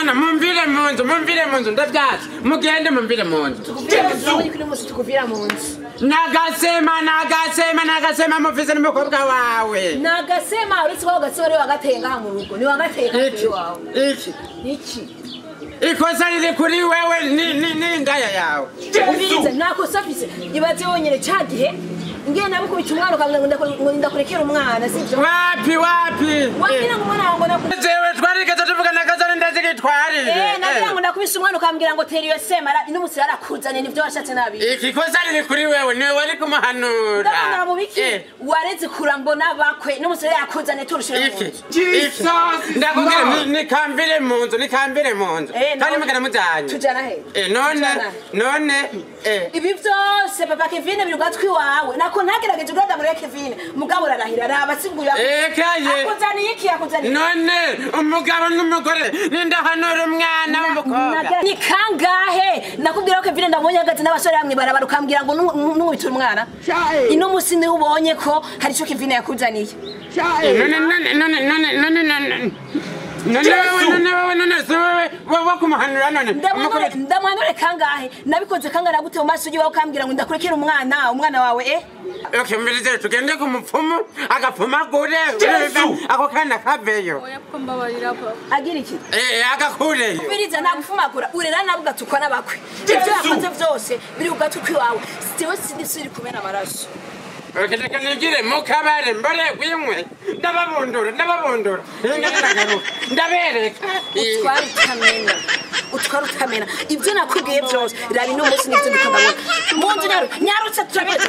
No, mumvire mu nzu, mumvire mu nzu, ndavyatse. Mugende mumvire mu nzu. Tukuvira mu nzu. Nagasema, nagasema, nagasema mufise n'umukobwa wawe. Nagasema uretse ko agasema ariwe wagateye ngaha mu rugo. Ni wagateye Iki, wawe. iki. Iki. Ikosa riri kuri wewe ni indaya yawe. Ubiriza nakosa afise. Ibaze wonyene ca gihe ngiye nabukubita umwana ukamubwira ngo ndakurekera umwana sivyo? Wapi wapi? Wambwira ngo umwana wawe ngo nakubise. Jewe twarigeze tuvugana kazana ndazigitwarire. Nagira ngo ndakubise umwana ukambwira ngo tera iyo sema n'umunsi yarakuzaniye nivyo washatse nabi. Iki kosa riri kuri wewe niwe wari kumuhanura. Ndabona mu biki wareze kurambona bakwe n'umunsi yarakuzaniye turushire mu Iki. nzu. Jesus. Ndakubwira nikambire mu nzu, nikambire mu nzu. Kandi mugana mujanye. Tujana he? None Tujana. none Ibi byose papa Kevin biri gatwi wawe. Nako ntagerageje uganda muri Kevin. Mugabo urarahira raba siguya. Ekaye. Akuzaniye iki akuzaniye? None umugabo n'umugore nindahanura umwana w'umukobwa. Ni kangahe nakubwira ko Kevin ndabonye hagati n'abasore bamwe barabara ukambwira ngo nuwitura umwana. Ino musi niho ubonye ko hari ico Kevin yakuzaniye. None none none none none none none wewe none wewe none si wewe wewe kumuhanura none. Ndamuhanure ndamuhanure kangahe nabikoze kangahe nagute mu maso yiwe ukambwira ngo ndakurekera umwana umwana wawe Okay, mbirize tugende ku mupfumu agapfumagure ako kana kaveyo. Oya kuko mbabarira papa. Agira iki? Agakureyo. Biriza nagufumagura urera nabo ugatukwa n'abakwe. Ibyo yakoze byose biri ugatukwa iwawe. Siwe sindi kumena amaraso. Okay, reka nigire mu kabare mbore gwimwe ndababundura ndababundura ndabereka. Utwara utamena. Utwara utamena. Ibyo nakubwiye byose rabi no munsi nibyo ndikababona. Mu nzu nyarutse turabiretse.